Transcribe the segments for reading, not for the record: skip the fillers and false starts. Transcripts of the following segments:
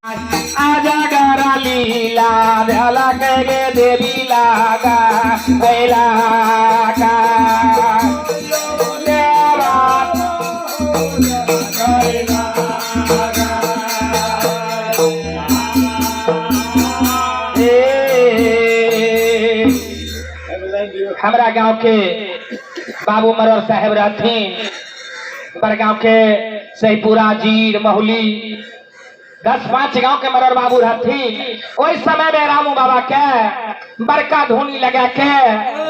आजा लीला धला के देवी लागा कैला का देवा। हमरा गांव के बाबू मरोर साहेब रहथिन, बड़गांव के सहीपुरा जीर महुली 10-5 गांव के मरोर बाबू रहथिन। ओहि समय में रामू बाबा के बड़का धुनी लगा के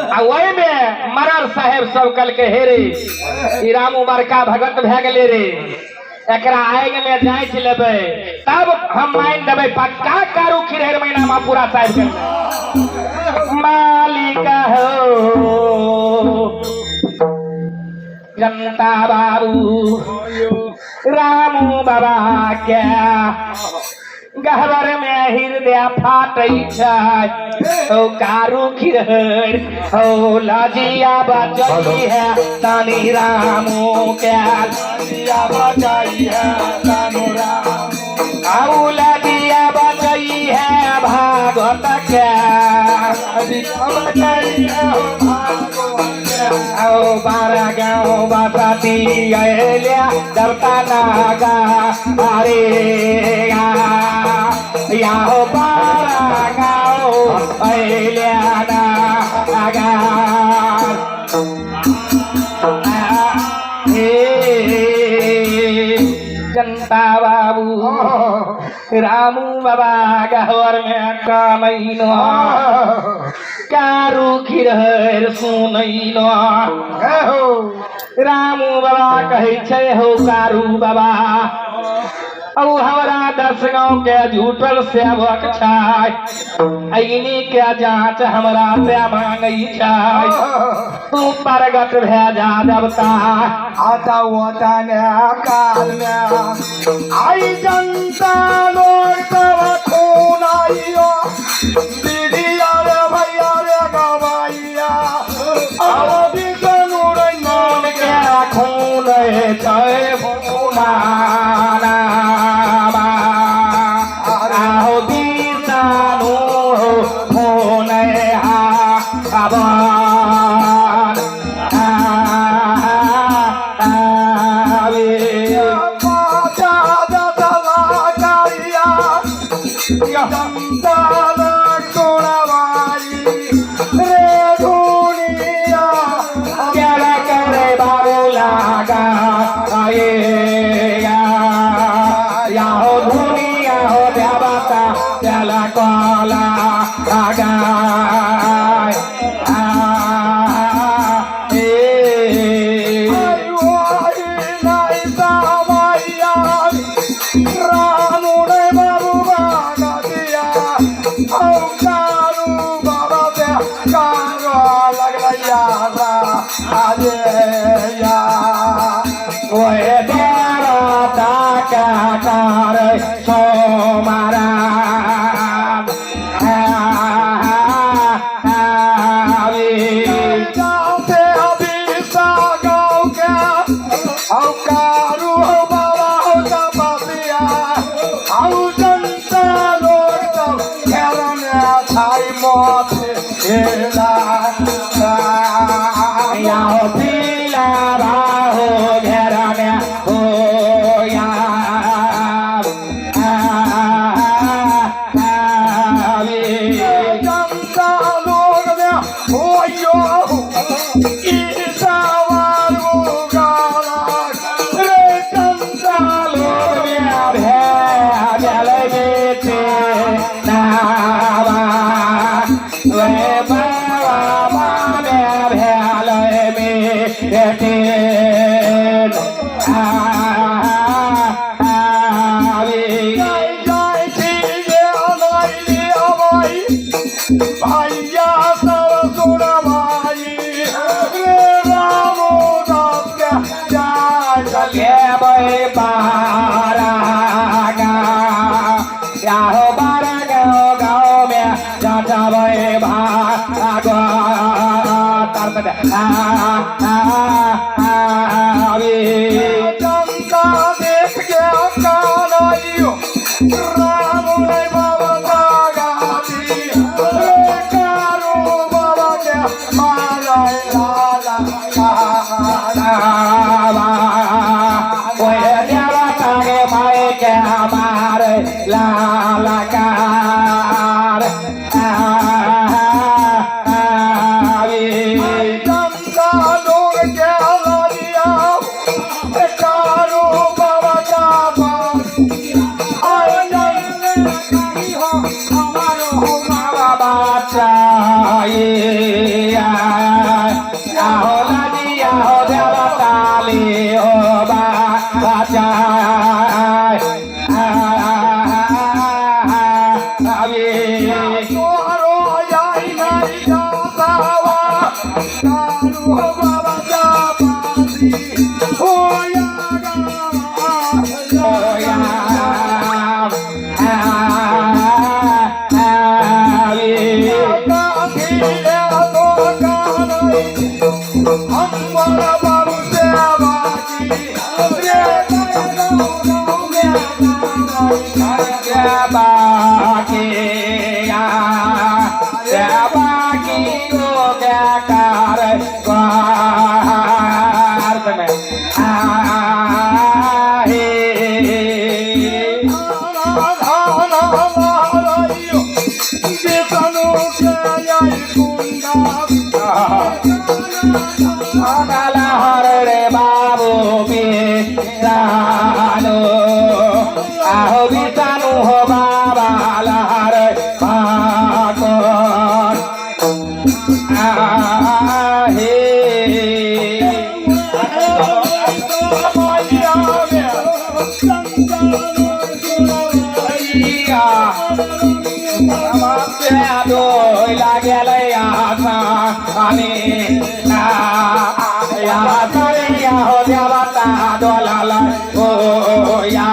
आ ओहि में मरोर साहेब सब कल के हे रे ई रामू बड़का भगत भए गेले रे, एकरा आग में जांच लेबै तब हम मान देबै पक्का कारू खिरहर महीना में पूरा साहेब के मालिक हो जनता बाबू रामू बाबा के गहबर में हृदय फाटै छै ओ कारू खिरहर हो लजिया बचई है तनी रामू के लजिया बचई है तनु राम आउ लजिया बचई है भागवत के लजिया बचई है भागवत के। आओ बारह गाँव बसती अलिया देवता नागा अरे या हो 12 गाँव अलिया नागा। हे जनता बाबू रामू बाबा गहवर में कमैनो कारू खिरहर सुनैनो। रामू बाबा कहै छै हो कारू बाबा औ हमरा 10 गाँव के झूठल सेवक छै, ऐनी के जांच हमरा से मांगै छै, तू प्रगट भए जा देवता। आता वतन काल में आई जनता लोग सब खून आइयो दीदी रे भैया रे गवाइया अब विष्णु रे मन के खून छै भुनाना आहो विष्णु खून हवन आवे। पाचा दला कारिया जनता लोग सुनवाई रे दुनिया क्या करे बाबू लागा आएगा या हो दुनिया हो देवता चल कला लागा ओए देवता का कार सोमारा या हो पीला बाहो घेरा में हो या आवे। जनता लोग में होयो ईसावार उगाला रे जनता लोग में भे जल बेटे नावा वे बाबा में भेल बेटे आवे। जय जय श्री अनाई अमाई भैया सब सुनवाई रे रामो दास के जय चले लेबै बारा गाँव बारा गाँव गाँव में जाबै भागो आवे। जनता देख के कानाइयो। आई आहो नदिया हो देवता ले हो बचाए आवे। तोहरो आई नहीं जातावा कारू हो बाबा जा पासी हो या गावा। रे बाबू बिसानो आहो बिसानु हो बाबा लहर पाकर आहे। लागेल आशा आणि हो देवता डोलाल ओ या।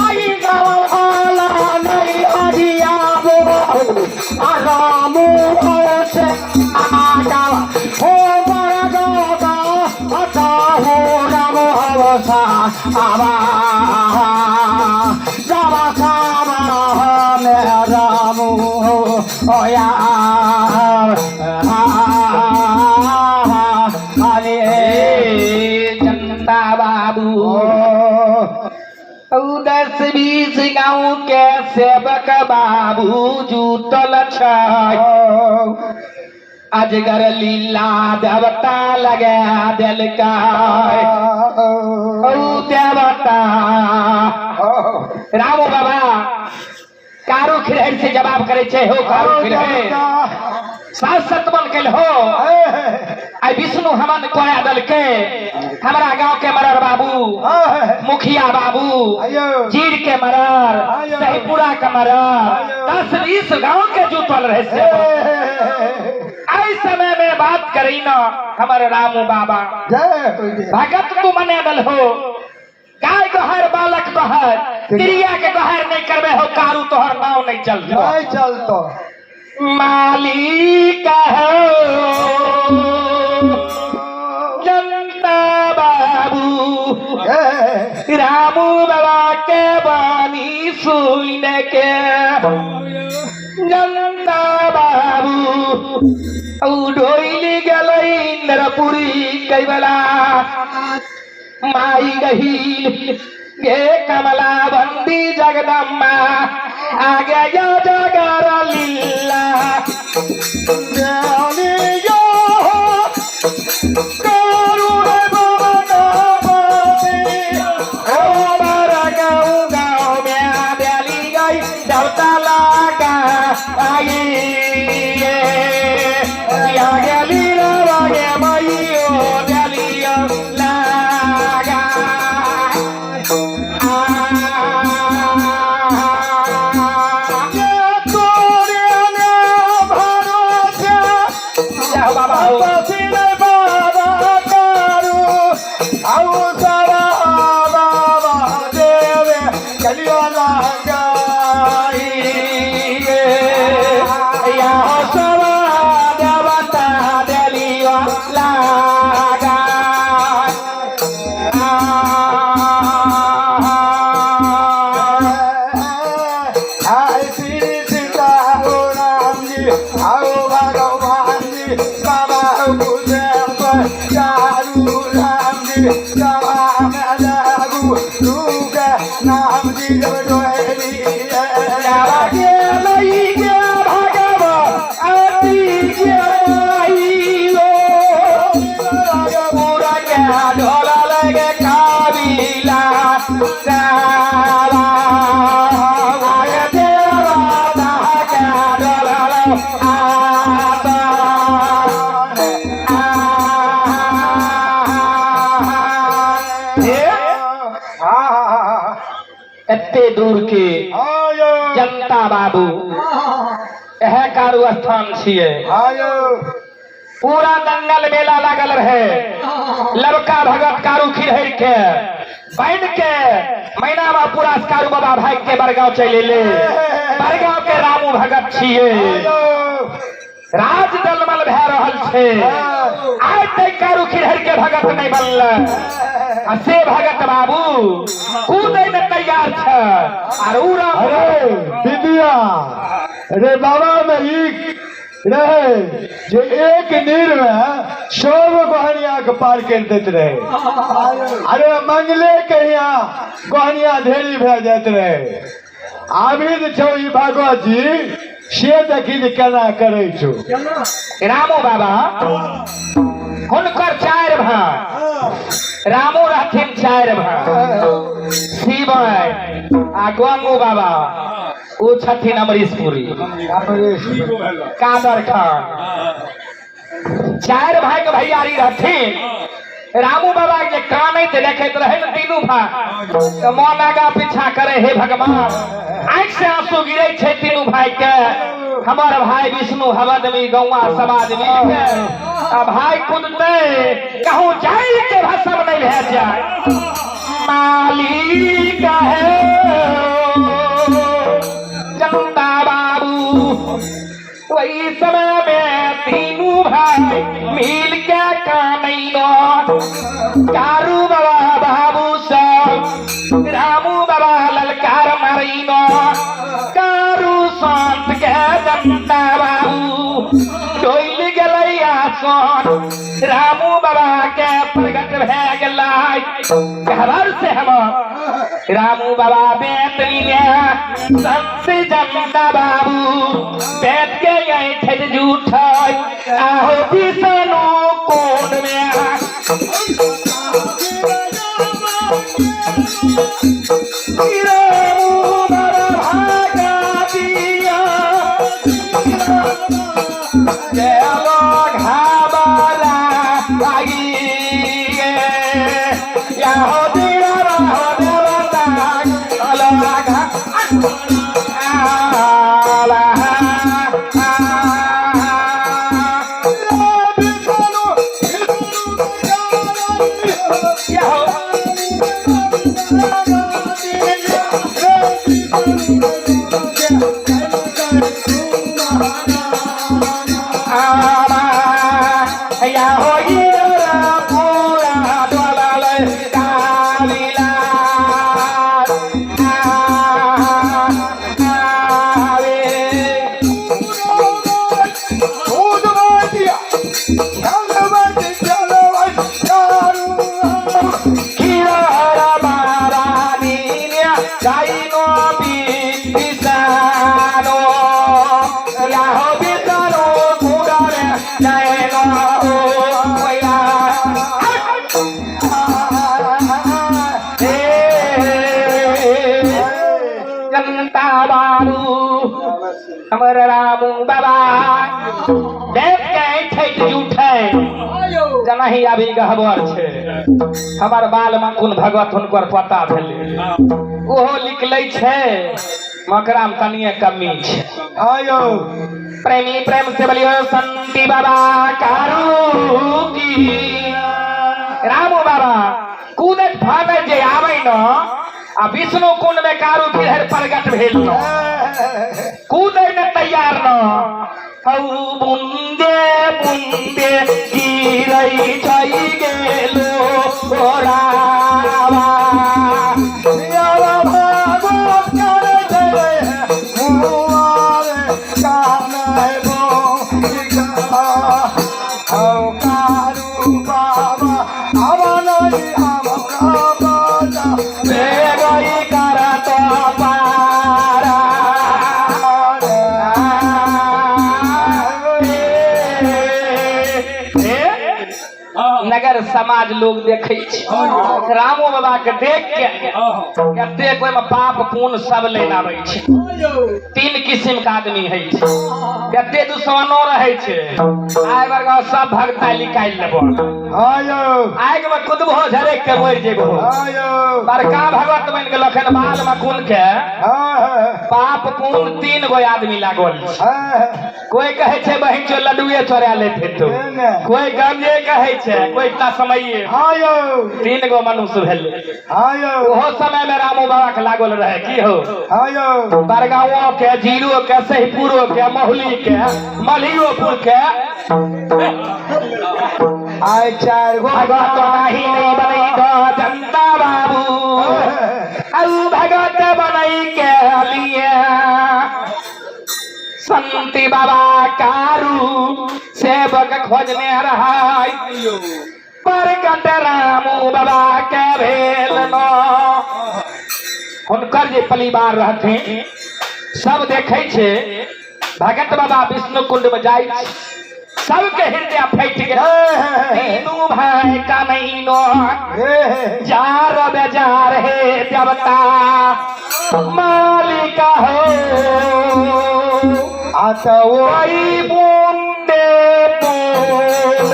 आई गाँव नहीं अरियाबो आरामो से आगा हो बड़ा गाँव अता हो राम हवसा आवा जावा सावा में राम हो या। अरे जनता बाबू, 10-20 गाँव के सेवक बाबू जुटल छै, अजगर लीला देवता लगा देलकै औ देवता। रामो बाबा कारू खिरहर से जवाब करे छै हो कारू खिरहर, सात सत मन कैल हो आई विष्णु हमन कोया दलके। हमरा गांव के मरर बाबू, मुखिया बाबू, चीर के मरर, सहीपुरा के मरर, 10-20 गांव के जुटल रहे से आई समय में बात करी न हमर रामू बाबा भगत तू मने दल हो, गाय गोहर बालक तोहर क्रिया के गोहर नहीं करबे हो कारू तोहर नाव नहीं चल नहीं चलतो। मालिक हो जनता बाबू, रामू बाबा के बानी सुन के जनता बाबू औ डोइली गेलै इंद्रपुरी कैबला माई गहील गे कमला बंदी जगदम्बा आगे या जगर लीला। गाँव में दिली गई देवता लागा आई या गेली रे माइयो दिलियो लागा। बाबा देवता दिलियो लागा। ढोला लगे काबिला सारा। दूर के जनता बाबू इहे कारू स्थान छियै। पूरा दंगल मेला लागल रहे। लड़का भगत कारू खिरहर के बन के महीना में पूरा कारू बाबा भाई के बड़गांव चलि एलै। बड़गांव के रामू भगत छियै। राज दलमल भए रहल छै। आइ तक कारू खिरहर के भगत नहि बनलै आ से भगत बाबू कूदै ने तैयार छै। आर उ राम अरे विद्या रे बाबा में ई रहे जे एक नीर में सब गहनिया के पार कर देते रहे। अरे मंगले के यहाँ गहनिया ढेरी भए जाइत रहे। आबी जे छौ ई भागवत जी से देखी जे केना करै छौ। रामो बाबा हुनकर चारि भाई, रामो रहथिन चारि भाई, शिवय आ गंगू बाबा ओ छथिन अमरीशपुरी कादर खान। चारि भाई के भैयारी रहथिन। रामू बाबा जे कानैत देखैत रहे ने तीनू भाई तऽ मन आगा पीछा करे, हे भगवान आँखि से आंसू गिरे छै तीनू भाई के। हमर भाई विष्णु हवदमी गौवा समाज मिल के आ भाई कुदते कहूँ जाय के भसम नहीं भए जाय। मालिक है जनता बाबू वही समय में तीनू भाई मिल के कानैनो कारू बाबा बाबू सब रामू बाबा ललकार मारैनो कारू संत के जनता बाबू डोलि गेलै आसन रामू बाबा के प्रगट भए गेलै। कहबर से हम रामू बाबा बेत लिया संत जनता बाबू बेत के ऐठे झूठ आहो विष्णु कोण में रामू बाबा भागा दिया गेलो घाबरा लागी गे याहो दिया राहो देवता अलगा आला जनता बाबू हमर रामू बाबा देख के ऐठैत जूठै जेनाही अभी गहबर छै। हमर बाल मकुन भगवत हुनकर पता भेलै ओहो लिख लै छै मकराम तनिए कमी छै। आयो प्रेमी प्रेम से बोलियो संती बाबा कारू की। रामू बाबा कूदत फानत जे आबै न आ विष्णु कुंड में कारू खिरहर प्रगट भेल न कूदै न तैयार न हौ बुंदे बुंदे गिरै छै गेलो ओरावा। सगर समाज लोग देखै छै रामो बाबा के देख के कतेक ओहिमे पाप पुण्य सब लेने आबै छै। तीन किस्म के आदमी होइ छै, कते दुश्मनो रहै छै। आइ बरगांव सब भगता निकालि लेबो, आगि में कुदबो झरक के मरि जेबो। बड़का भगत बनि गेल अखन बाल मकुन के पाप पुण्य तीन गो आदमी लागल छै। कोई कहै छै बहिन चो लड्डुए चोरा लेत हेतौ, कोई गंजे कहै छै, कोई तस्मैये। तीन गो मनुष्य भेलै। ओहो समय में रामू बाबा के लागल रहे की हो बरगांवो के, जीरो के, सहीपुरो के, महुली के, मलियोपुर के। आइ चारि गो भगत नाही नहीं बनै गो जनता बाबू, औ भगत बनै के लिए संति बाबा कारू सेवक खोजने रहाय, प्रगट रामू बाबा के भेल न। हुनकर जे परिवार रहथिन सब देखै छै भगत बाबा विष्णु कुंड में जाइ छै, सबके हृदय फटि गेल। तीनू भाई कनैनो जार बेजार हे देवता मालिक हो, आ तऽ ओ ओई बुंदे बोल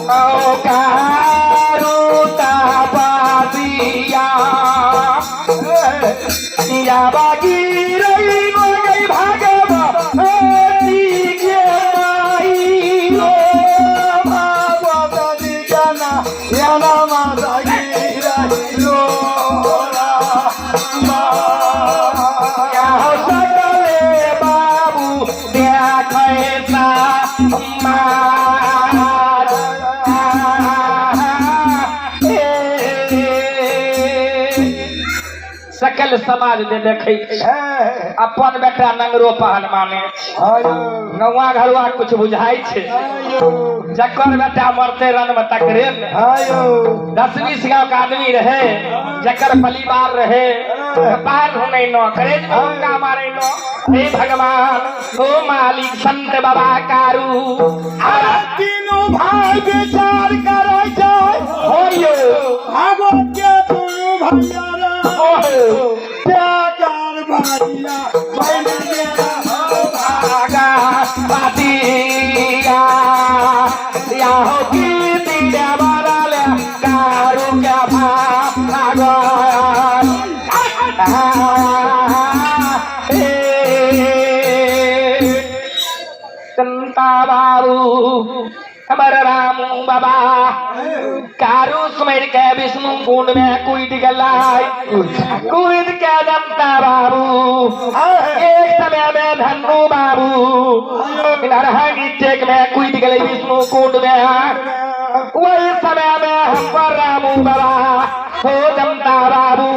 ओ कारू तापासिया या बागी रही गई भगवती के माई हो। या हो सकले बाबू देखै समाज। सकल समाज दे देखै छै अपन बेटा नंगरो पहलमाने छै, नौआ घरुआ कुछ बुझाइ छै, जकर बेटा मरते रन में तकरे ने। 10-20 गांव के आदमी रहे, जकर परिवार रहे, पार धुनै न, करेज में हुक्का मारै न। हे भगवान ओ मालिक संत बाबा कारू। तीनू भाई विचार करै छै हो भागवत के दुनू भैया रे त्यागर भैया बनि गेला। भागा पातिया या हो की दिया बरल कारू के भागल। जनता बाबू हमर रामू बाबा कारू सुमर के विष्णु कुंड में कूद गलाई, कूद के जनता बाबू एक समय में धन्नू बाबू नरहनी टेक में कूद गए विष्णु कुंड में। वही समय में हमर रामू बाबा हो जनता बाबू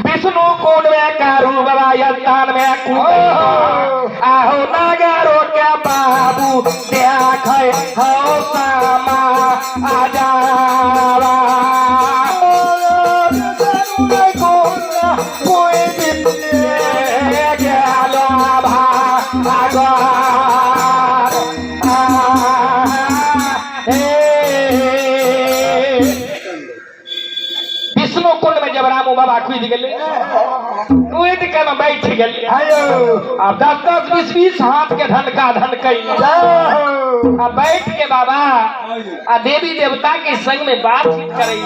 विष्णु कुंड में कारू बाबा स्थान में कूद आहो नागरो के बाबू देख हो सामा आजावा। गेल भागल। विष्णु कुंड में जब रामू बाबा कूद गेले, कूद के में बैठ गेले, अब 10-10 20-20 हाथ के धनका धनकई आ बैठ के बाबा आ देवी देवता के संग में बातचीत करे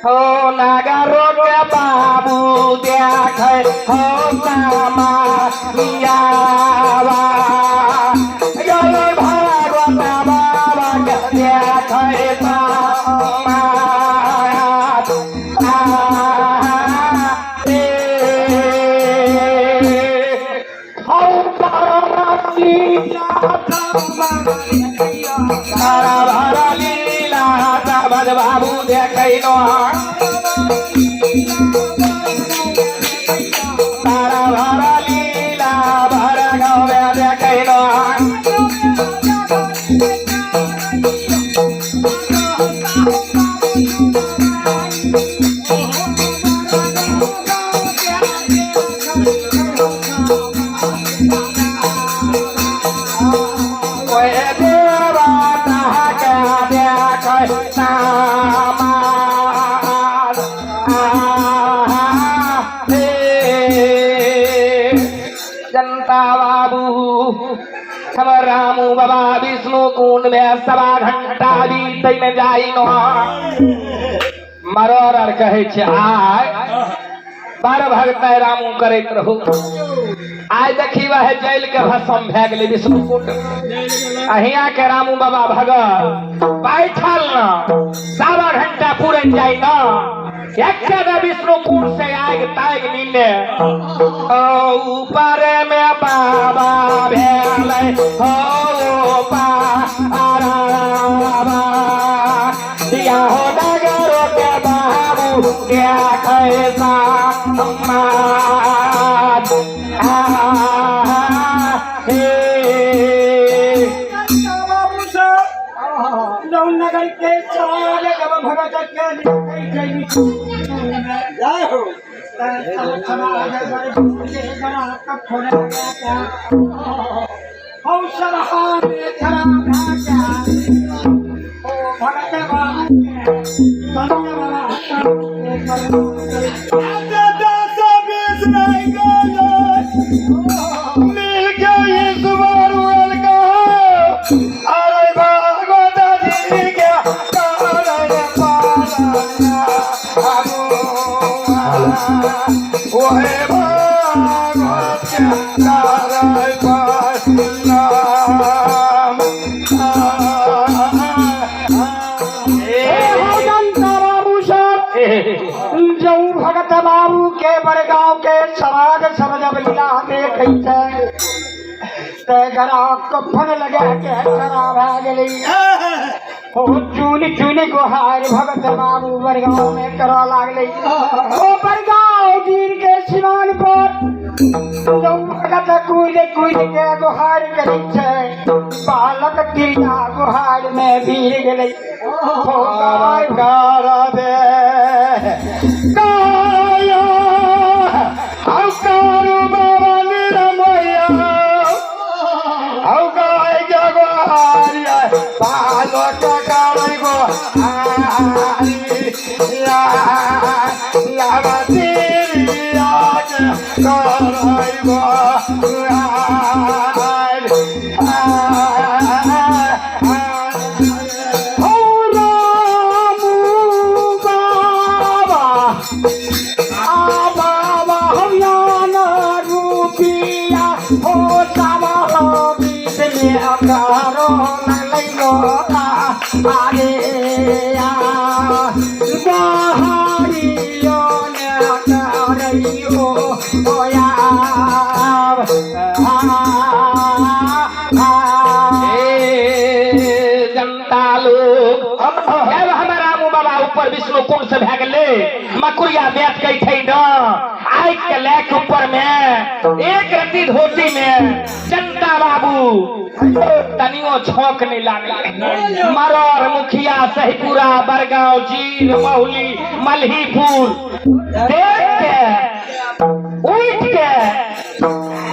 हो नागरो के बाबू देख हो सामा मियावा यो भागवत बाबा के देख सामा। तारा भरा लीला साबज बाबू देखै नो, तारा भरा लीला भर गाँव में देखै नो। ओए बाबा विष्णु कुंड में सवा घंटा बीतै ने जाइ न मरर आर कहै छै आय बार भगत रामू करैत रहू। आइ देखी वह जल के भस्म भए गेलै विष्णु कुंड। अहिया के रामू बाबा भगत बैठल न सवा घंटा पूरन जाय न एक ने विष्णु कुंड से आग ताग नीने ऊपर में बाबा भेलै हो पारा या हो डगरो के बाबू देखै समाज आ हे बाबू साहब नगर के चार भगत के जय हो। भगत बाबू के बड़गांव के समाज सब जब लीला देखै छै ते गरा कफन लगा के खड़ा भए गेलै। हो चुन चुन गोहार भगत बाबू बड़गांव में करऽ लागलै। ओ बड़गांव गिर के सिवान पर भगत कूद कूद के गोहार करै छै, बालक तिरिया गोहार में भीड़ गेलै। हो गाय हो रामू बाबा आ बाबा हम रूपिया हो सावा हो बीच में अकारो लगलै आरे आ बहारियो ने करैयो होया ए जनता लोग जब हमर रामू बाबा ऊपर विष्णु कुंड से भए गेलै मकुरिया बैठ के छै न आगि के लए के ऊपर में एक रत्ती धोती में जनता बाबू तनियो छौक नहीं लागल। मरर मुखिया सहीपुरा बड़गांव जीर महुली मलहीपुर देख के उठ के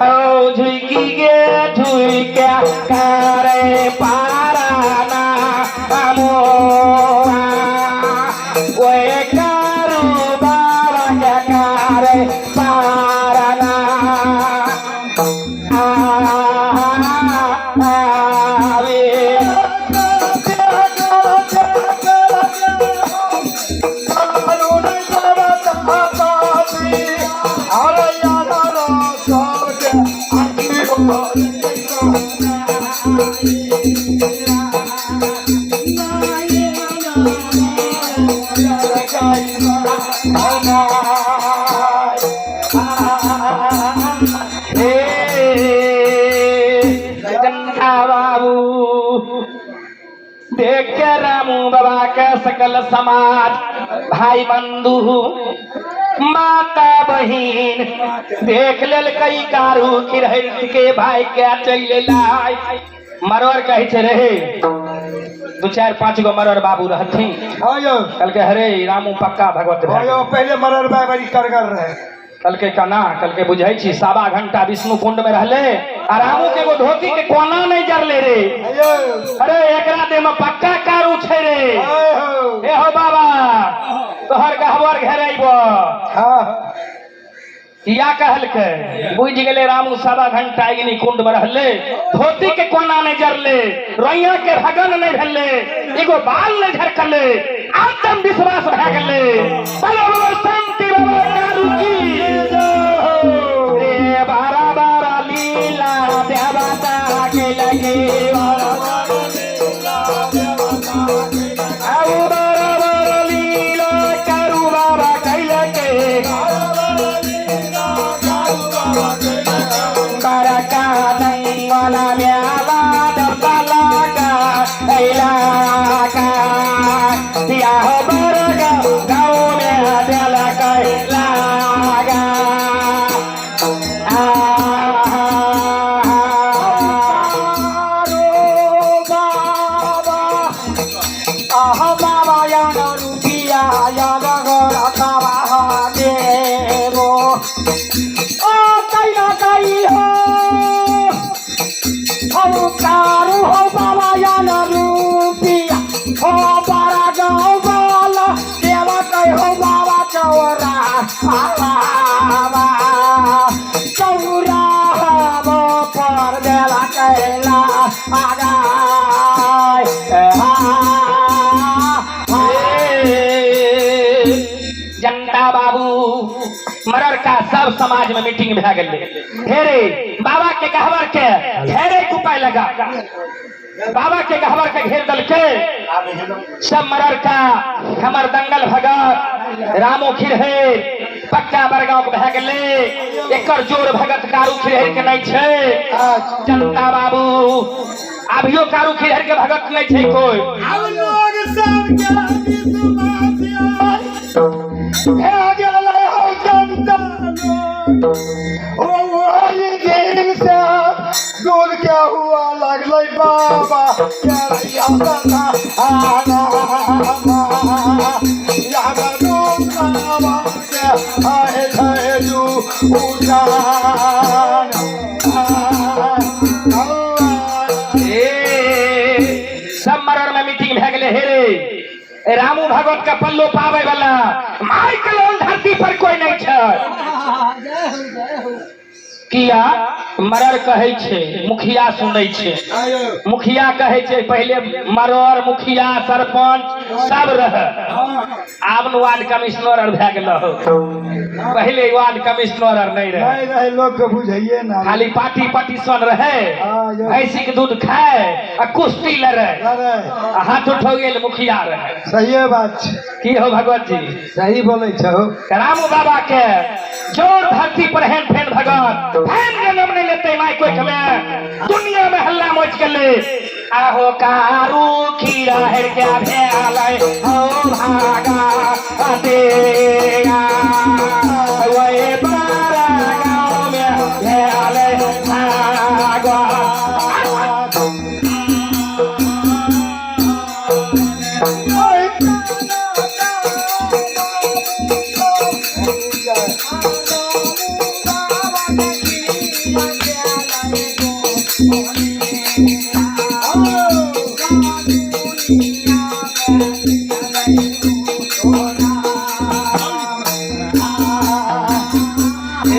ओ झुकी गे झुके करे पाराना अमोआ ओए कारू बाबा के करे पाराना आवे। हे जनता बाबू देख के रामू बाबा के सकल समाज भाई बंधु माता बहिन देख लेल कई कारू खिरहट के भाई के चल लाय। मरवर कहै छै रहे दू चारि पाँच गो मरवर बाबू रहथिन। कहलकै हरे रामू पक्का भगवत भए गेल। पहले मरर बाय बड़ी करगर रहे। कहलकै कना? कहलकै बुझै छी सवा घंटा विष्णु कुंड में रहले आ रामू के एगो धोती के कोना नहीं जरले रे। अरे एकरा देह में पक्का कारू छै रे। ए हो बाबा तोहर गहबर घेरेबो। किया कहलकै बुझि गेलै रामू 1.25 घंटा अग्नि कुंड में रहले, धोती के कोना नहीं जरले, रोइया के भगन नहीं भेले, एगो बाल नहीं झरकले, आत्मविश्वास भए गेलै। बोलो बोलो शांति बाबा कारू की रे। बारा बारा लीला देवता के लगे, आउ बारा बारा लीला कारू बाबा कैलके, बरका दंगल म्याला दबला का ऐला का या हो बरगा गाँव में दिल कैला गा। बाबा आह बाबा यान रुपिया यान बाबा देवो ओ कैला कै हो हौ कारू हो बाबा यान रुपिया हो बारा गाँव वाला देवा कै हो बाबा चौरा बाबा चौरा पर देला कैला आगाय। जनता बाबू मरर का सब समाज में मीटिंग भए गेलै। ढेरे बाबा के गहबर के घेरे के उपाय लगा, बाबा के गहबर के घेर दलके सब मरर का। हमर दंगल भगत रामो खिरहे पक्का बड़गांव के भए गेलै, एकर जोर भगत कारू खिरहे के नहीं छै। जनता बाबू अभियो कारू खिरहर के भगत नहीं छै कोई। अब लोग सबके विश्वास भए गेलै हौ जनता लोग। ओ ओहि दिन से दूर के हुआ लगलै बाबा के आना आना बाबा के आए छै दू उठान। ए सब मरर में मीटिंग भए गेलै। हे रे रामू भगत के पल्लो पाबै वाला माइक लोन धरती पर कोई नहीं छै। किया मरर कहै छै मुखिया सुनै छै, मुखिया कहै छै। पहिले मरर मुखिया सरपंच सब रहे, आब न वार्ड कमिश्नर आर भए गेल हो। पहिले वार्ड कमिश्नर आर नहीं रहे। नहीं रहे, लोग के बुझाइए ना। खाली पार्टी पटिशन रहे, भैंसी के दूध खाए आ कुश्ती लड़े। अरे आ हाथ उठो गेल मुखिया रहे। सहिए बात छै। की हो भगवत जी? सही बोलै छहो। रामू बाबा के जोर धरती पर हेन फेन भगत फेन के नाम नहीं लेते माई कोई में दुनिया में हल्ला मच गेले। आहो कारू खीरा हेर के भेलै हो भागा देगा वही बारा गाँव में भेलै भागा। ए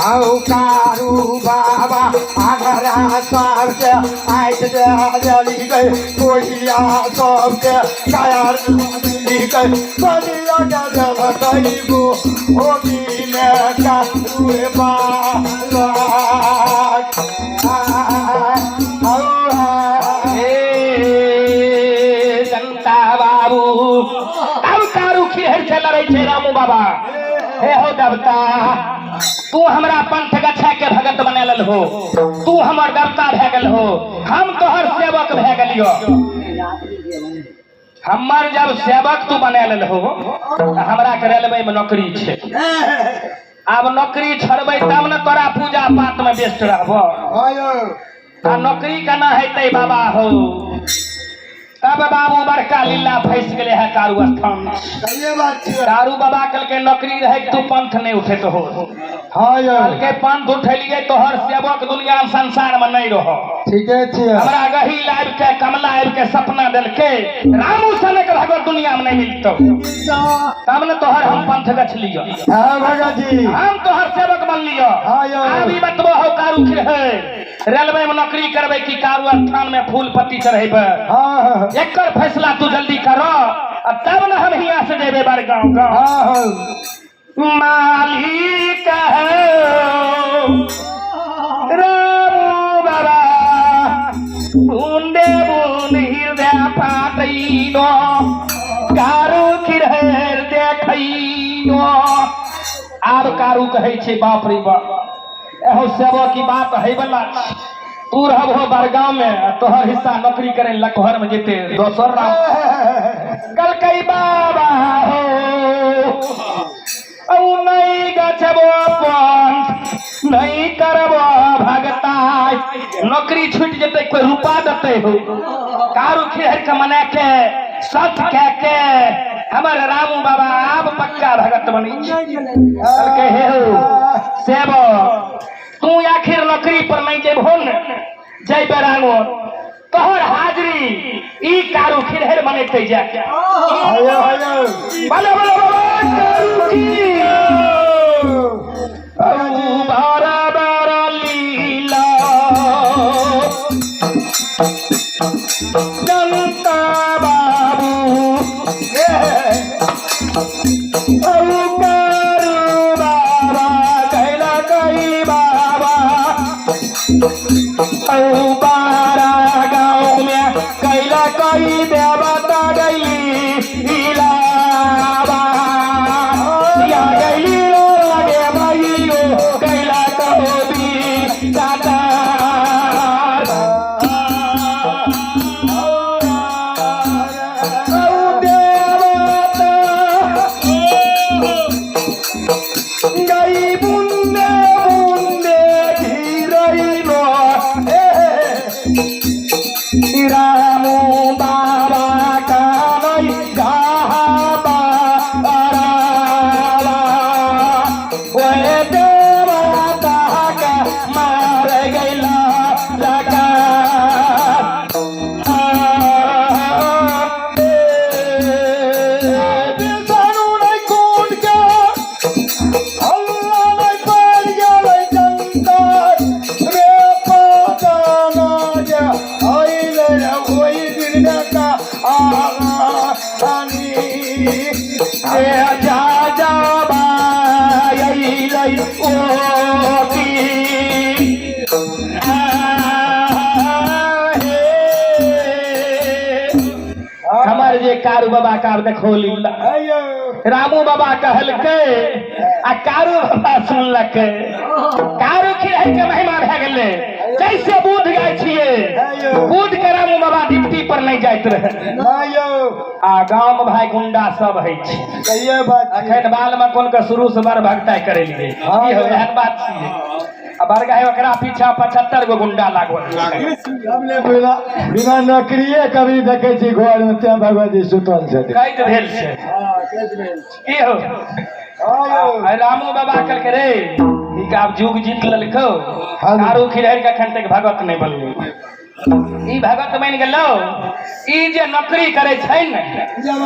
हौ कारू बाबा आघरा सबके आँखि दे देली गई कोहिया सबके कायर दी गई बलिया के देलकै गो होली में कारू बालक। ए जनता बाबू अब कारू खिहर से लड़ै छै रामू बाबा। हे हो देवता, तू हमरा पंथ गछा के भगत बना लेल हो, तू हमर देवता भए गेल हो, हम तोहर सेवक भए गेलियो। हमर जब सेवक तू बना लेल हो तऽ हमरा के रेलवे में नौकरी छै, आब नौकरी छोड़बै तब ने तोरा पूजा पाठ में व्यस्त रहबो। आ नौकरी केना हेतै बाबा हो? तब बाबू बड़का लीला फंस गेले है कारू स्थान। सहिए बात छियै। कारू बाबा कहलकै नौकरी रहे तू पंथ नहीं उठे तो हो। हाँ यौ। कहलकै पंथ उठेलिए तोहर सेवक दुनिया संसार में नहीं रहो। ठीके छियै। हमरा गही लाइब के कमला आबि के सपना देलकै रामू सनक भगवत दुनिया में नहीं मिलतो, तब ने तोहर हम पंथ गछ लियो। हाँ भगत जी। हम तोहर सेवक बन लियो। हाँ यौ। आब ई बतबो हो कारू खिर है रेलवे में नौकरी करबै कि कारू स्थान में फूल पत्ती चढ़ेबै? हाँ। एकर फैसला तू जल्दी करो आ तब ने हम हियाँ से जेबै बड़गांव गाँव। हाँ हाँ। मालिक है रामू बाबा बूंदे बूंद हृदय फाटैनो कारू खिरहर देखैनो। आब कारू कहै छै बाप रे बाप, एहो सेवक की बात है बला, तू रहबहो बड़गांव में आ तोहर हिस्सा नौकरी करे लखहर में जेते दोसर राम। कहलकै बाबा हो औ नहीं गछबो पंथ नहीं करबो भगता, नौकरी छूट जेते कोई रुपा देते हो। कारू खिहर के मना के सत कह के हमर रामू बाबा आब पक्का भगत बनी। कहलकै हे हो सेवक, तू आखिर नौकरी पर नहीं जेबहो ने, जैबे रांगो तोहर हाजरी ई कारू खिरहर बनेते जाके। हायो हायो। बोलो बोलो बाबा कारू की। बारा बारा लीला जनता बाबू औ कारू बाबा कैला कई बाबा औ बारा गाँव में कैला कई देवता गैली इलाबा या गैली लगे भाइयो कैला कहोबी दाता। औ देवता गई बुंदे बुंदे घिरैलो रामू बाबा कानै गाबा अरावा ओए देवता के मार गैला लगा। विषाणु नहीं कूट के हल्ला नहीं पड़ गेलै जनता रे पताना जे अइलै रे ओहि दिन का आनी। रे जा जा बाई ओती हमर जे कारू बाबा का देखो लीला। आयो। रामू बाबा कहलकै आ कारू बाबा सुनलकै। कारू खिरहर के महिमा भए गेलै। कैसे बुध गाय छियै, बुध के रामू बाबा डिप्टी पर नहीं जाइत रहे। आयो। आ गाँव में भाई गुंडा सब है छै। सहिए बात छियै। अखन बाल में कोन के शुरू से बड़ भगताई करे लिए। हाँ। की हो एहन बात छियै। आ बड़का ओकरा पीछा 75 गो गुंडा लागल। हमने बिना बिना नौकरिए कभी देखे छी घर में तें भगवती सुतल छथिन। कैद भेल छै। हाँ, कैद भेल छै। की हो? आयो। आ रामू बाबा कहलकै रे ई के आब जुग जीत लेलकौ। हाँ। कारू खिरहर के अखन तक भगत नहीं बनलै। ई भगत बनि गेलौ। ई जे नौकरी करे छै ने,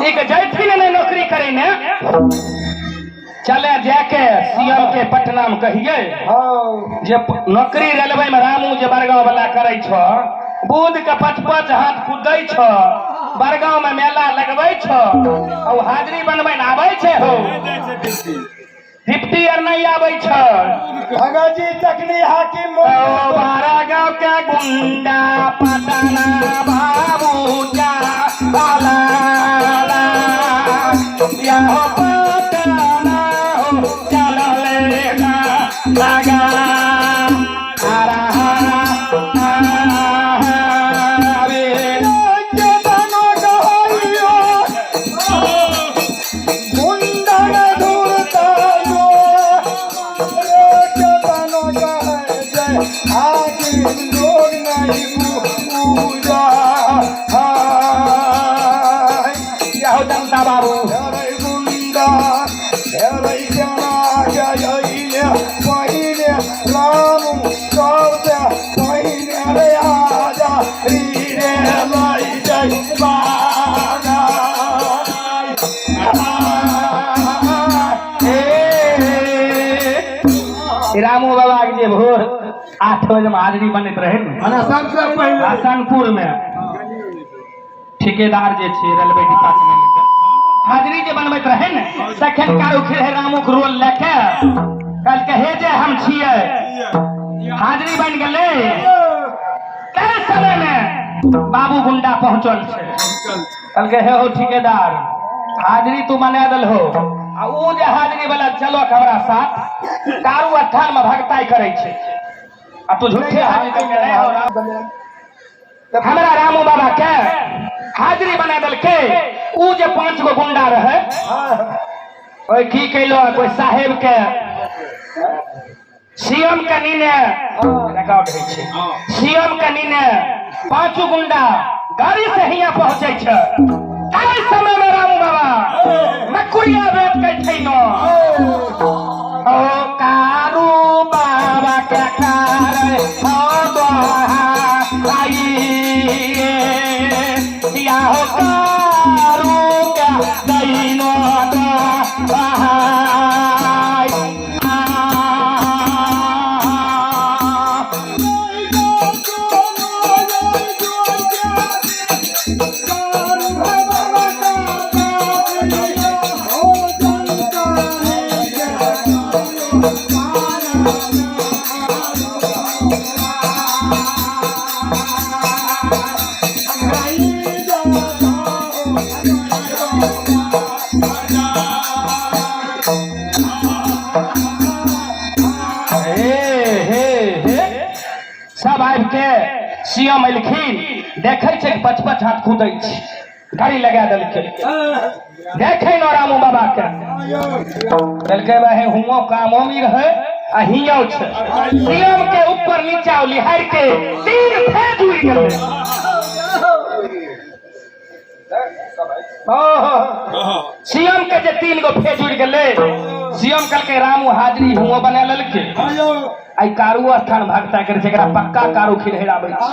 ई के जैथिन ने नौकरी करे ने, चले जाके सीएम के पटना में कहिए हाँ। जे नौकरी रेलवे में रामू जे बड़गांव वाला करे छो, बुध के 5-5 हाथ कुदै छो, बड़गांव में मेला लगबै छो, और हाजरी बनबै ने आबै छै हो, डिप्टी आर नहीं आबै छो। भगत जी तखनी हाकिम ओ बारा गांव के गुंडा पटना बाबू जा बाला या हो पटना हो चल लेना लगा हरा हरा हरे। हाकिम लोग नहीं पूजा। हे रामू बाबा के जे भोर 8 बजे में हाजरी बनैत रहे ने, मने सबसे पहिले हसनपुर में ठेकेदार जे छै रेलवे डिपार्टमेंट के हाजरी जे बनबैत रहे ने, तखन कारू खिर रामू के रोल लए के कहलकै हे जे हम छियै, हाजरी बनि गेलै। ताहि समय में बाबू गुंडा पहुंचल छै, कहलकै हे हो ठेकेदार, हाजरी तू बना दल हो, आ ऊ जे हाजरी वाला चलो हमरा साथ कारू स्थान में भगताई करै छै, आ तू झूठे हाजरी देने रहे हो। हमरा रामू बाबा के हाजरी बना देलकै। ऊ जे 5 गो गुंडा रहे, ओहि की कैलक, ओहि साहेब के सीएम के नीने रिकॉर्ड होइ छै, सीएम के नीने 5 गुंडा गाड़ी से हिया पहुंचे छै। ताहि समय में रामू बाबा मकुरिया बेच के छै न, ओ कारू बाबा के कार हो दोहा आई या हो कारू के दैनो दोहा। सब आबि के सीएम एलखिन, देखै छै पच पच हाथ कूदै छै, गाड़ी लगा देलकै। देखै न रामू बाबा के, देलकै भाई हुओ कामो में रहे आ हियो छै। सीएम के ऊपर नीचा लिहार के 3 फेज उड़ि गेलै। सीएम के जे 3 गो फेज उड़ि गेलै, सीएम कहलकै रामू हाजरी हुओ बना लेलकै, आई कारू स्थान भगता करे छै, एकरा पक्का कारू खिलहेराबै छै।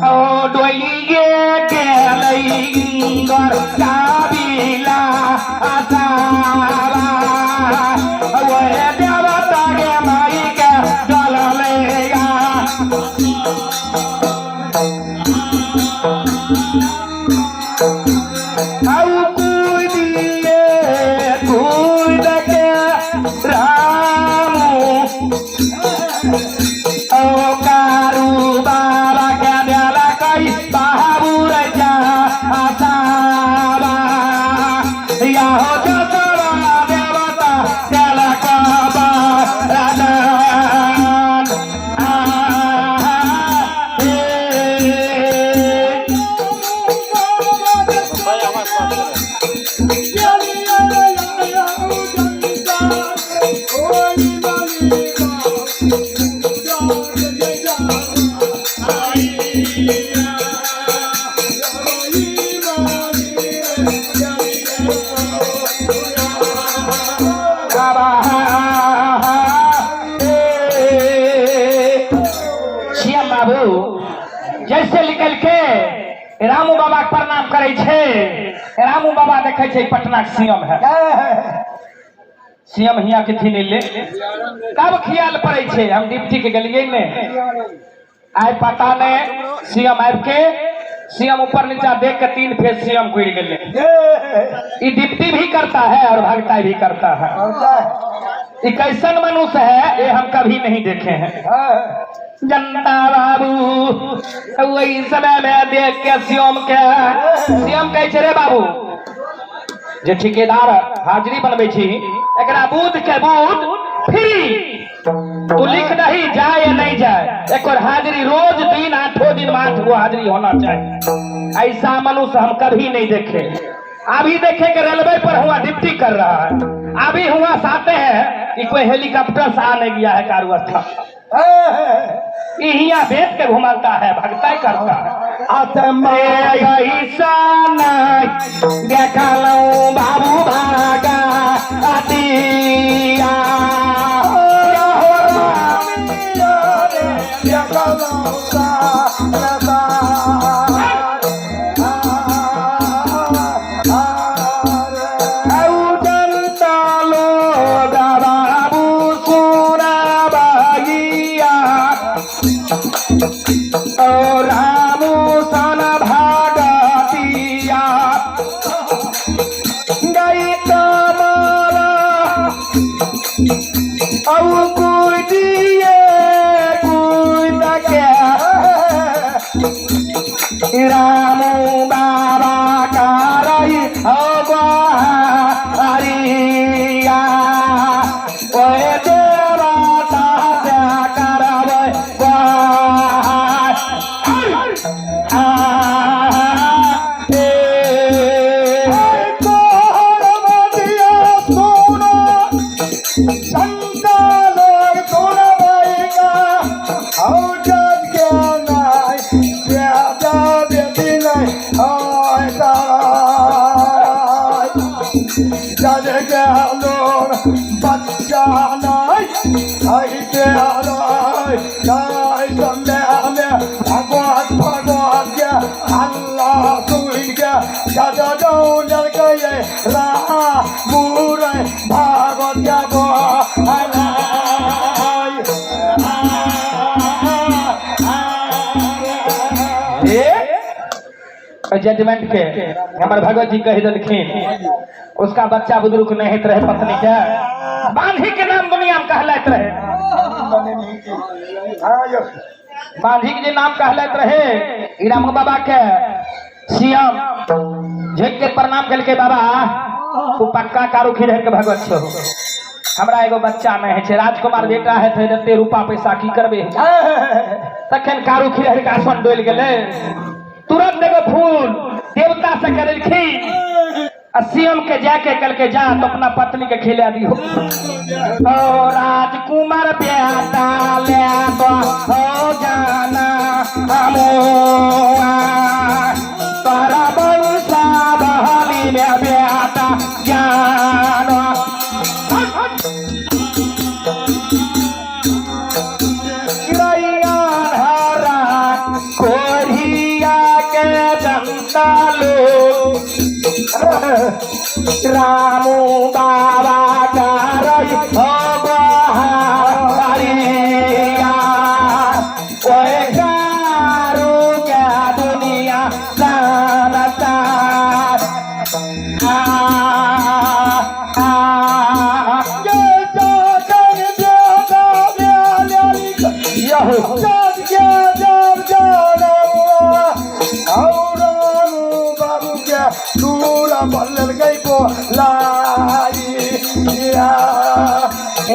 ओ डोलिये गेलै गर काबिला आसावा, ओहे देवता गे माई के डललेगा। आउ कूदिए कूद के रामू ओ कारू बाबा के देला कई बाबू जा आसावा, या हो जसवा देवता देला कबा राजा। श्याम बाबू जैसे निकल के रामू बाबा के प्रणाम करे छै, रामू बाबा देखे छै पटना के सीएम है, सीएम हिया के थी ले, तब ख्याल पड़े छै हम डिप्टी के गेलिए ने, आइ पता नहीं सीएम आबि के सीएम ऊपर नीचा देख के 3 फेज सीएम कुड़ गेले। ई डिप्टी भी करता है और भगताई भी करता है। ई कैसन मनुष्य है ये हम कभी नहीं देखे हैं। जनता बाबू वही समय में देख के सीएम के, सीएम कहै छै रे बाबू जे ठेकेदार हाजिरी बनबै छी एकरा बूथ के बूथ फ्री, तू लिख दही जाए या नहीं जाए, एक और हाजिरी रोज दिन 8 दिन में 8 गो हाजिरी होना चाहिए। ऐसा मनुष्य हम कभी नहीं देखे। अभी देखे के रेलवे पर हुआ डिप्टी कर रहा है, अभी हुआ साते हैं कि कोई हेलीकॉप्टर से आ नहीं गया है कारू स्थान, हिया बेच के घुमाता है, भगताई करता है। ऐसा नहीं देखलूं बाबू भागा अतिया, जाने के लोर बच्चा नहीं होइते रहे ताहि समयमे भगवान भगवान के अल्लाह सुनि के जद दौड़लकै रामू रे भागवत के बोलाय। जजमेंट के हमर भगवत जी कहि देलखिन, उसका बच्चा बुजुर्ग नहीं होइत रहे, पत्नी के बांधी के नाम दुनिया में कहलाइत रहे। बांधी के जे नाम कहलाइत रहे, ई राम बाबा के सीएम झुक के प्रणाम कलके, बाबा तू पक्का कारू खिरहर के भगवत छो, हमरा एगो बच्चा नहीं है, राजकुमार बेटा है, थे एते रूपा पैसा की करबे। तखन कारू खिरहर के आसन डोलि गेलै, तुरंत एगो फूल देवता से करेलखिन आ सीएम के जाके कल के जा तो अपना पत्नी के खिला दियो। ओ राजकुमार बेटा ले तो हो जाना हमोआ, तोरा बंसा बहाली में बेटा जानो। हरा कोरिया के जनता लोग रामू बाबा करई हो बहारिया, ओए कारू के दुनिया जानता। आ आ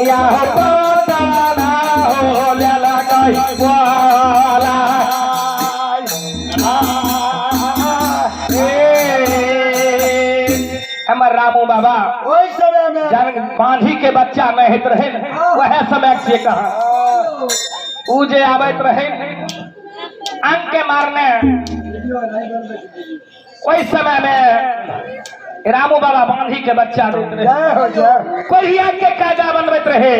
या पता ना हो ललकै बोला। हमर रामू बाबा ओहि समय में जन बांधी के बच्चा नहीं होइत रहे, वह समय से कहा उ जे आबैत रहे अंक के मारने, ओहि समय में रामू बाबा बांधी के बच्चा दैत रहे। जय हो जय। कोहिया के काजा बनबैत रहे,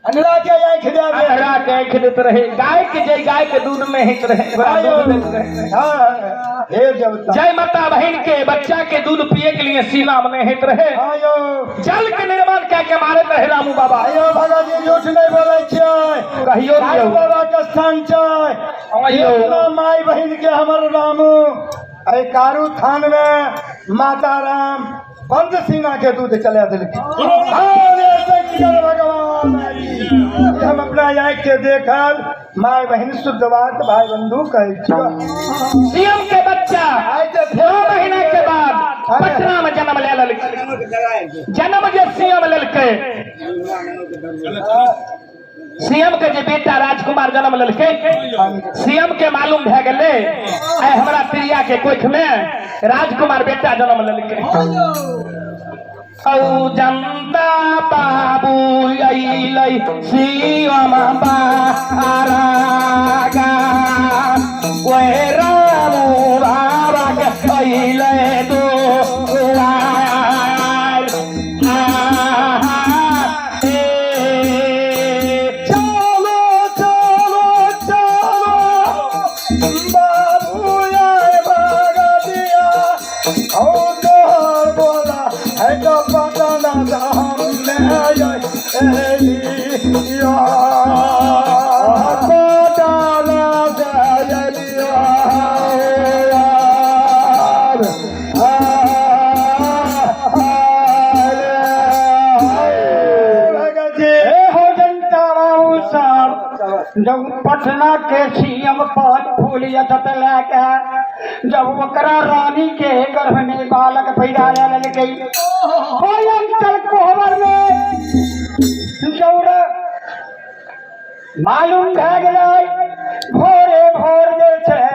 अंधरा के आँखि दे दे। अंधरा के आँखि दैत रहे, गाय के जे गाय के दूध में हित रहे, ओकरा दूध दैत रहे। हाँ, हे देवता। जय माता बहन के बच्चा के दूध पिए के लिए सीना में नहीं हित रहे, आयो जल के निर्माण कए के मारैत रहे रामू बाबा। आयो भगत जी झूठ नहीं बोलै छियै, कहियो रामू दियौ। बाबा के स्थान छै। आयो। इतना माय बहिन के हमर रामू एहि कारू थान में माता राम बंद सीना के दूध चला देलखिन। अरे शंकर भगवान, हम अपना आँखि के देखल माय बहिन शुद्ध बात भाई बंधु कहै छियौ। सीएम के बच्चा 2 महीना के बाद पटना में जन्म ले लेलकै। जन्म जे सीएम लेलकै, सीएम के जे बेटा राजकुमार जन्म लेलकै, सीएम के मालूम भए गेलै आइ हमरा प्रिया के कोख में राजकुमार बेटा जन्म लेलकै। औ जनता बाबू अइलै सीएम बारागा, ओए रामू बाबा के अइलै दुआर। चलो चलो चलो बाबू आए भगतिया, औ तोहर बोला है तो पटना धाम में एलिया, पटना से एलिया। भगत जी हे हो जनता बाबू साहब, जब पटना के सीएम पान फूल यथत लेके जब ओकरा रानी के गर्भ में बालक पैदा लेलकै, ओहि अंचल कोहबर में जौर मालूम भए गेलै भोरे भोर जे छै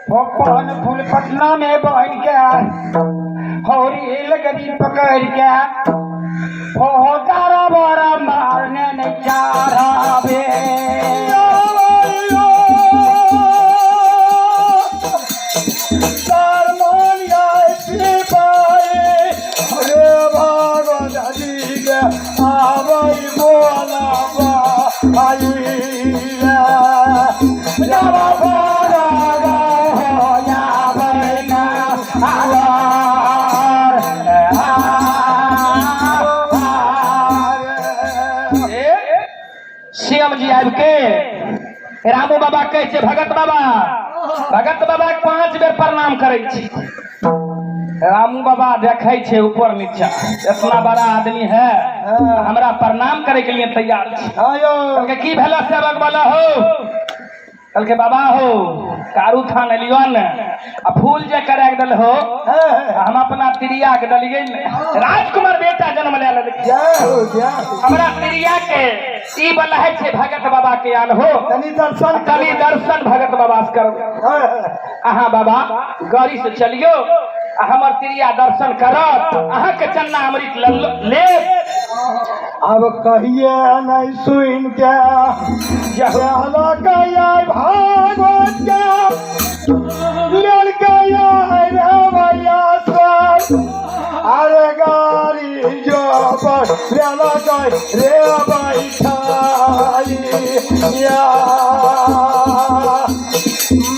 ओ पान फूल पटना में बहि के हौरी लगरी पकड़ के हो तारा बारा मारने नहीं चाराबे। आबि के रामू बाबा कहै छै भगत बाबा, भगत बाबा के 5 बेर प्रणाम करै छी। रामू बाबा देखै छै ऊपर नीचा, इतना बड़ा आदमी है हमरा प्रणाम करे के लिए तैयार छै। कहलकै की भेला सेवक वाला हो? कहलकै बाबा हो कारू थान एलियो ने आ फूल जे करा के दल हो हम अपना तिरिया के दलिए ने, राजकुमार बेटा जन्म ले लेलकै। हमरा तिरिया के ई वाला है छै भगत बाबा के आन हो, तनी दर्शन तनी दर्शन भगत बाबा से करो। अहाँ बाबा गाड़ी से चलियो आ हमर तिरिया दर्शन करत, अहाँ के चन्ना अमृत लेब। अब कहिए नहीं सुन के गया भागवत के लेल गया रे भैया सब। अरे गाड़ी जो पर लेल गए रे बैठाई या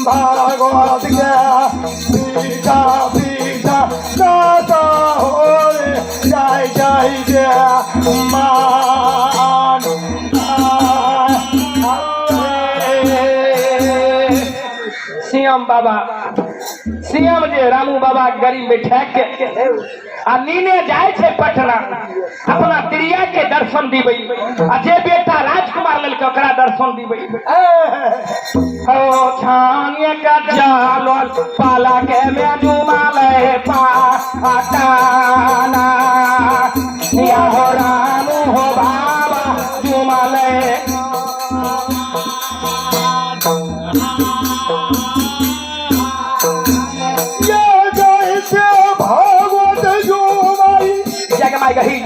भागवत के पीछा पीछा दादा हो रे जाय जाय जे मान। श्याम बाबा श्याम जे रामू बाबा गरीब बैठा के आ नीने जाय छै पटना अपना तिरिया के दर्शन दिबै आ जे बेटा राजकुमार ललके ओकरा दर्शन दिबै। हो छानिया का जाल पाला के में जुमाले पाटाना या हो रामू हो बाबा जुमाले। भागवत जुमाई जगमाई गही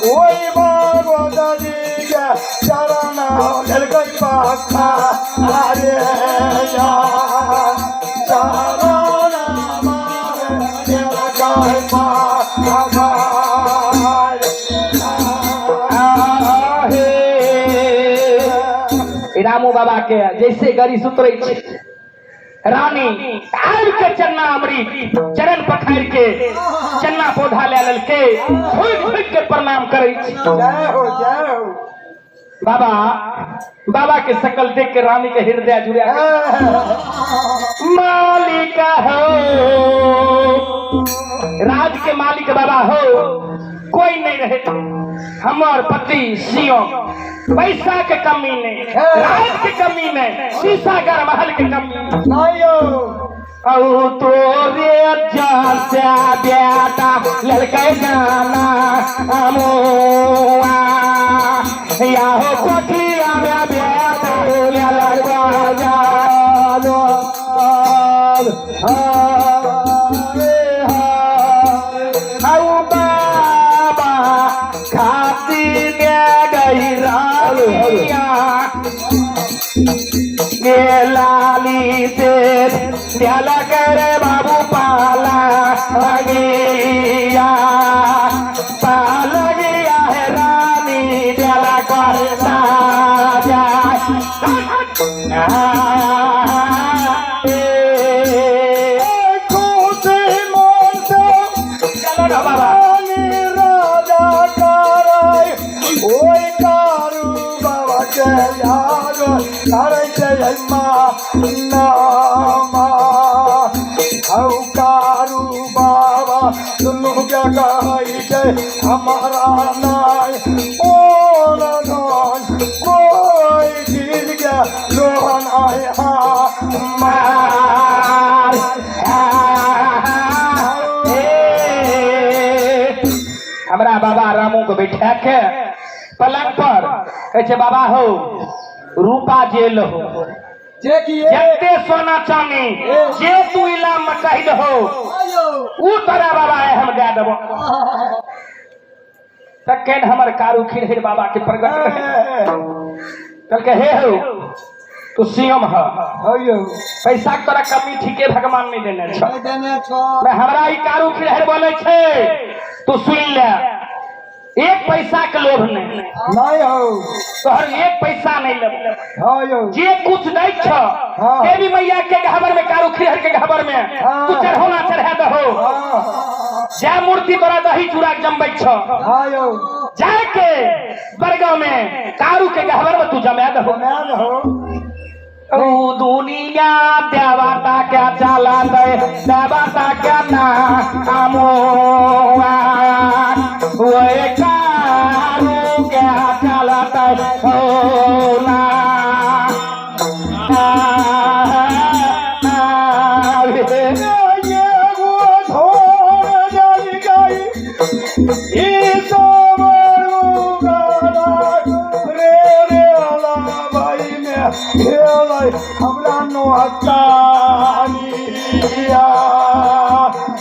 ओहि भागवत जी के चरण झलकै पाखा अरे चरण झलकै पाखा। रामू बाबा के जैसे गरी सुतरे छै रानी आबि के चन्ना अमृत चरण पखारि के चन्ना पौधा ले लेलकै, झुकि झुकि के प्रणाम करै छै। जय हो जय हो बाबा। बाबा के शकल देख के रानी के हृदय जुड़े मालिक हो, राज के मालिक बाबा हो, कोई नहीं रहे हमार पति सियो, पैसा के कमी नहीं, राज के कमी नहीं, शीशागर महल के कमी नहीं हो। औ तोरे जान से बेटा लड़के जाना अमुआ या हो कोठिया में बेटा लड़का जानो। औ बाबा खाती में गई रानिया ये लाली से प्याला करे बाबू पाला गया पाला गया है रानी प्याला कर चलो ना बाबा। राजा कराय ओइ कारू बाबा के याद करै छै माँ नामा। हौ कारू बाबा दुनू के कहै छै हमारा नाय ओ धन कोई चीज के लोहन आय मार हमरा बाबा रामू के बैठा के पलंग पर कहै छै बाबा हो रूपा जेल हो जे कि जते सोना चानी जे तू इलाम में कहि दहो ऊ तोरा बाबा है हम दे देबो। तखन हमर कारू खिरहिर बाबा के प्रगट रहे। कहलकै हे हो तू सीएम ह, पैसा के तोरा कमी ठीके भगवान नहीं देने छौ, मैं हमरा ई कारू खिरहिर बोले छै तू सुन ले, एक पैसा के लोभ नहीं नहीं हो तोहर एक पैसा नहीं लेबो, जे कुछ नहीं छो देवी मैया के घाबर में कारू खिरहर के घाबर में तू चढ़ौना चढ़ा दहो, जय मूर्ति तोरा दही चूड़ा जमबै छो, जाके बड़गांव में कारू के गहबर में तू जमा दहो। हो ओ दुनिया देवता क्या चला दे देवता क्या नामो वो कारू क्या चलता हो ना। हमरा नोहतानिया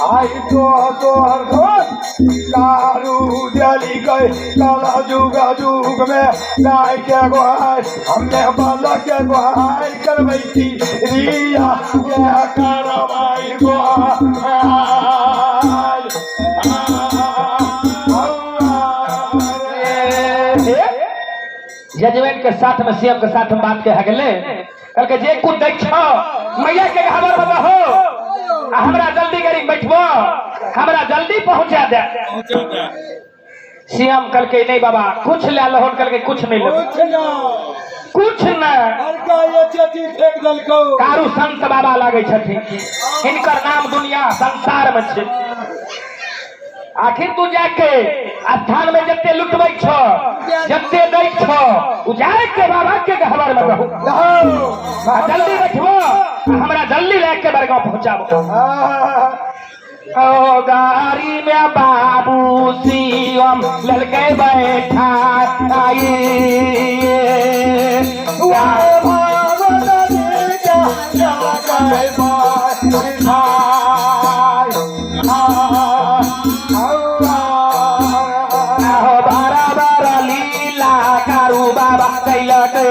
आई तो तोहर घर कारू जली गई काला जुग जुग में गाय के गोहार हमने बाला के गोहार करबैती रिया के करबाई गोहार। जजमेंट के साथ में सीएम के साथ हम बात के हगले कल के जे कुछ दै छो मैया के खबर बताहो आ हमरा जल्दी गाड़ी बैठबो, हमरा जल्दी पहुंचा दे। सीएम कल के नहीं बाबा कुछ ले लहो, कल के कुछ नहीं लेबो, कुछ न। कारू संत बाबा लागै छथिन, हिनकर नाम दुनिया संसार में छै। आखिर तू जाके स्थान में जते लुटबै छो जते दै छो उ जाके बाबा के गहबर में रहू, जल्दी बैठबो हमरा जल्दी लेके बड़गांव पहुंचाबो। ओ गाड़ी में बाबू सीएम ललके बैठा आई आहो बारा बारा लीला कारू बाबा कैलके,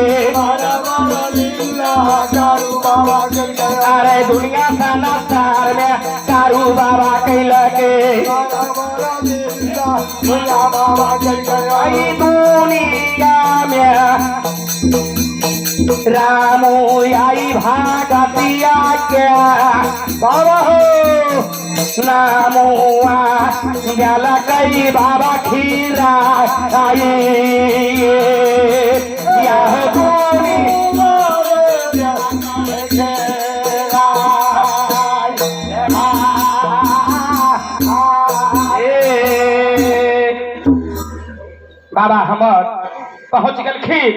अरे दुनिया संसार में कारू बाबा कैलके। आई दुनिया में रामू आई भागतिया के बाबा हो नामुआ गेला कई बाबा खीरा आई यह बाबा हमर पहुंच गेलखिन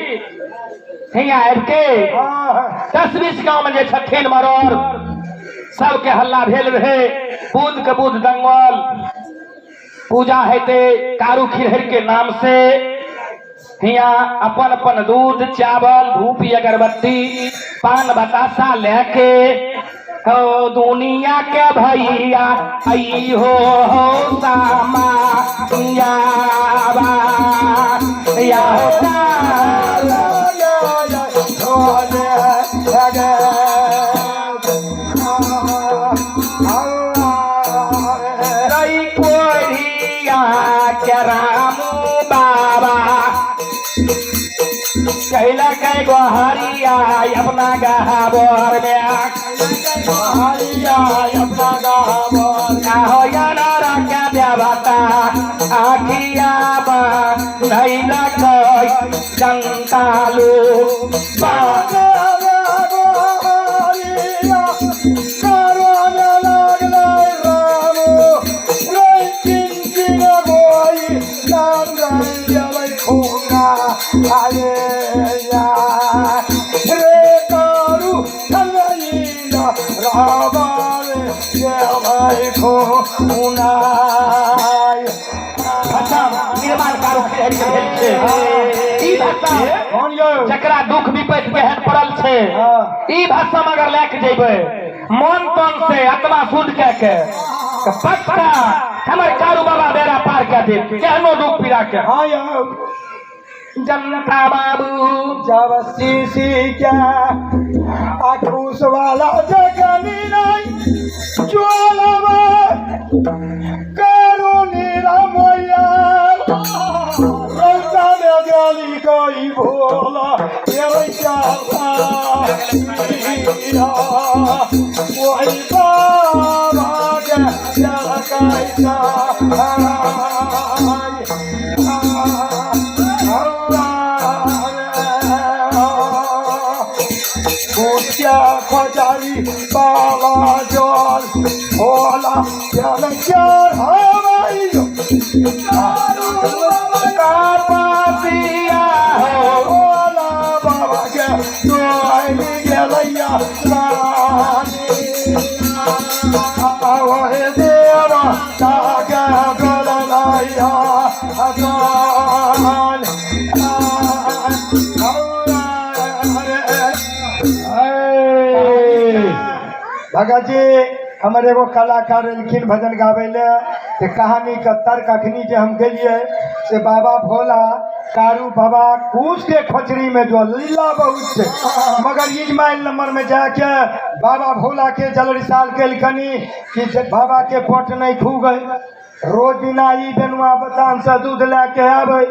हियाँ आबि के 10-20 गाँव में जे छथिन मरोड़ सबके हल्ला भेल रहे, बुध के बुध दंगल पूजा हेते कारू खिरहर के नाम से। हियाँ अपन अपन दूध चावल धूप अगरबत्ती पान बतासा लेके हो दुनिया के भैया आई हो सामा या हो के रामू बाबा कैला कै गोहरिया अपना गहाबर में आहो याना के देवता आखिया नैला कै जनता लोग निर्माण कारू खिरहर के भेल छै। ई भाषा जकरा दुख विपत्ति केहन पड़ल छै ई भाषा अगर लए के जेबै मन तन से आत्मा शुद्ध कए के पक्का हमर कारू बाबा बेड़ा पार कए देत केहनो दुख पीड़ा के। जनता बाबू जब सीसी के आक्रोश वाला जगनी नहीं ज्वाला करो निरामया रंगा में गली गई भोला वही बाबा के कैसा। जल चढ़ावैयो पापिया हो भोला बाबा के डोली गेलैया रानी ओहे देवा ताके गलैया अकान भगत जी हमर एगो कलाकार एलखिन भजन गाबै ले तऽ कहानीके तर्क अखनी जे हम गेलियै से बाबा भोला कारू बाबा कुश के खोचरी में जो लीला बहुत छै, मगर इजमाइल नंबर में जाके बाबा भोला के जल रिसाल केलकनी कि जे बाबा के पट नहीं खूगै। रोज दिना ई बेनुआ बचान से दूध लए के आबै।